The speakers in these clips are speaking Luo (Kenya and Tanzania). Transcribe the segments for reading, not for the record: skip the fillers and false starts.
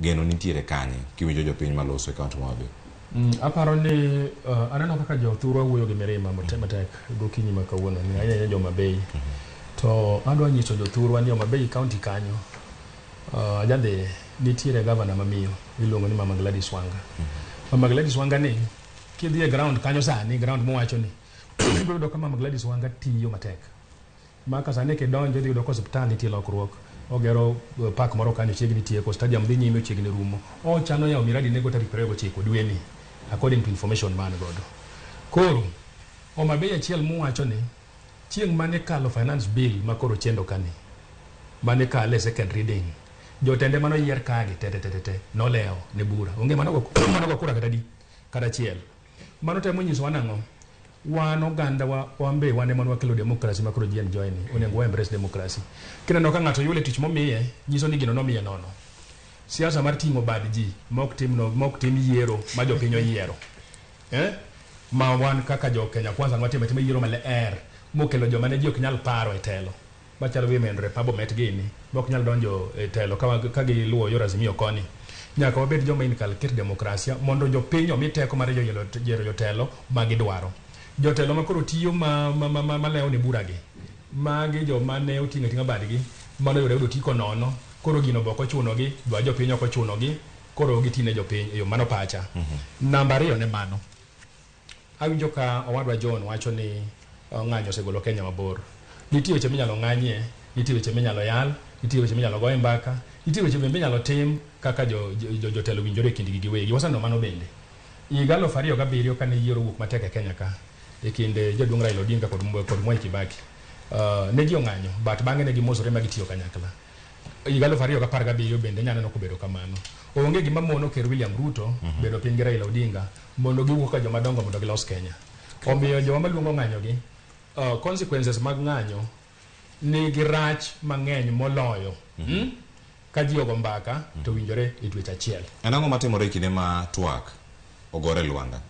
Geno nitiere kanye kiwinjo jopiny maloso e kaunti ma Homa Bay? Aparo ni aneno kaka jothurwa wuoyo gi mirima matek gokinyi ma kawuono ni ahinya ahinya jo Homa Bay. To adwa nyiso jothurwa ni Homa Bay county kanyo ajadhi nitiere gavana mamiyo iluongo ni Mama Gladys Wanga. Mama Gladys Wanga ni kidhi e ground kanyo sani ground mowacho ni ibiro yudo ka Mama Gladys Wanga tiyo matek. Ma ka sani kidonjo idhi yudo ka osiptal nitie lokruok, ogero park moro kanyo chiegni tieko, stadium dhi nyime ochiegni rumo. Ochano yawo miradi nego tarik 29 dweni according to information ma an godo. Koro Homa Bay achiel muwacho ni chieng' mane kalo finance bill ma koro chendo kani mane kale second reading jotende mane oyier kagi te te te te nolewo ne bura. Onge manogo manogo kura kata di kata achiel. Mano temo nyisowa nang'o? Wan oganda wa wan be wan ema wakelo democracy ma koro ji enjoy ni onego wa embrace democracy. Kineno ka ng'ato yule tich momiye nyiso ni gino nomiye nono. Siasa mar ting'o bad ji mok tim no mok tim yiero ma jopiny oyiero. Eh? Ma wan kaka jo Kenya Kwanza nwatimo atima yiero maler mokelo joma ne ji ok nyal paro e telo. Machalo women rep Bomet gini mok nyal donjo e telo ka, ka giluwo yor Azimio koni. Nyaka wabed joma inculcate demokrasia mondo jopiny omi teko mar yiero jotelo ma gidwaro. Jotelo ma koro tiyo ma, ma, ma, ma, malewo ne bura gi, magi joma ne oting'o ating'a badgi, mano yudo yudo otiko nono, koro gino be ok ochunogi, dwa jopiny ok ochunogi, koro gitine jopiny e yo mano pacha. Namba ariyo ne mano. Awinjo ka owadwa John wacho ni ng'anyo osegolo Kenya mabor. Nitie weche minyalo ng'anyie, nitie weche minyalo yal, nitie weche minyalo goye mbaka, nitie weche bende minyalo tim kaka jo, jo, jotelo winjore e kindgi giwegi. Waseneno mano bende. Higa 2007 kane yiero owuok matek e Kenya ka, e kind jaduong' Raila Odinga kod, kod Mwai Kibaki, ne ji ong'anyo, but bang'e ne gimosore ma gitiyo kanyakla. Higa 2017 bende inya neno kobedo kamano. Onge gima mono Ker William Ruto bedo piny gi Raila Odinga mondo giwuo kaka joma dongo mondo gilos Kenya. Omiyo joma maluongo ng'anyo gi, consequences mag ng'anyo nigi rach mang'eny moloyo ka ji ogo mbaka to winjore e dweche achiel. En ang'o matimore e kinde ma twak ogore e lwanda?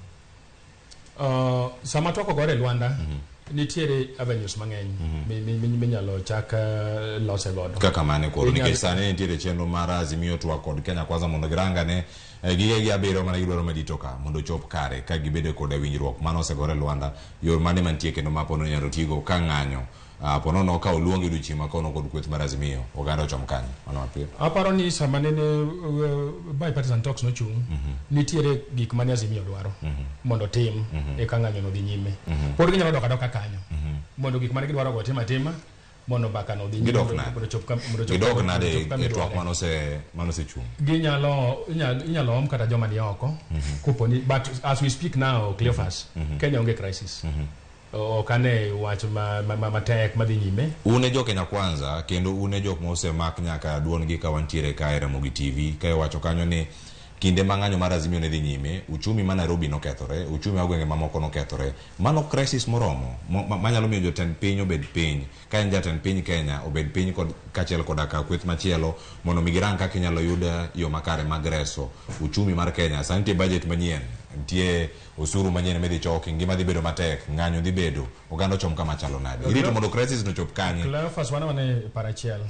Sama twak ogore e lwanda nitiere avenues mang'eny minyalo chak lose godo. Kaka mane koro nikech sani nitiere chenro mar Azimio twak kod Kenya Kwanza mondo girangane gige gi abiriyo mane gidwaro madito ka mondo ochop kare ka gibedo koda winjruok mano osegore e lwanda yor mane mantie kendo ma pono inyalo tigo ka ng'anyo ponono ka oluongi odiochieng' ma kono kod kweth mar Azimio oganda ochom kanye mano mapiyo. Aparo ni sama nene bipartisan talks nochung' nitiere gik mane Azimio dwaro mondo otim eka ng'anyo no dhi nyime. Pod ginyalo dok adoka kanyo mondo gik mane gidwaro go otim atima mondo mbaka no odhi nyime Gidok nade? mondo ochop mondo ochop Gidok mondo nade ochop kama e twak idware. manose chung? Ginyalo inyalo om kata joma ni oko kopo ni but as we speak now Cleophas Kenya onge crisis. Ok ane wach ma, ma, ma, matek madhi nyime. Un e jo Kenya Kwanza kendo un e jok mosemak nyaka duondgi ka wantiere ka e Ramogi TV ka iwacho kanyo ni kinde ma ng'anyo mar Azimio ne dhi nyime, uchumi ma Nairobi nokethore, uchumi ma gwenge mamoko nokethore. Mano crisis moromo manyalo miyo jotend piny obed piny, ka en jatend piny Kenya obed piny kod kachiel koda ka kweth machielo mondo mi girang kaka inyalo yud yo makare mag reso uchumi mar Kenya. Sani nitie budget manyien, nitie osuru manyien midhi choki, ngima dhi bedo matek, ng'anyo dhi bedo, oganda ochom kama chalo nade? Irito mondo crisis no chop kanye? Cleophas wan wane e paro achiel.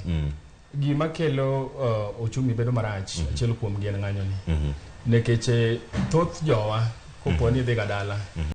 Gima kelo uchumi bedo marach achiel kuom gi en ng'anyo ni. Nikech thoth jowa kopo ni idhi ga dala.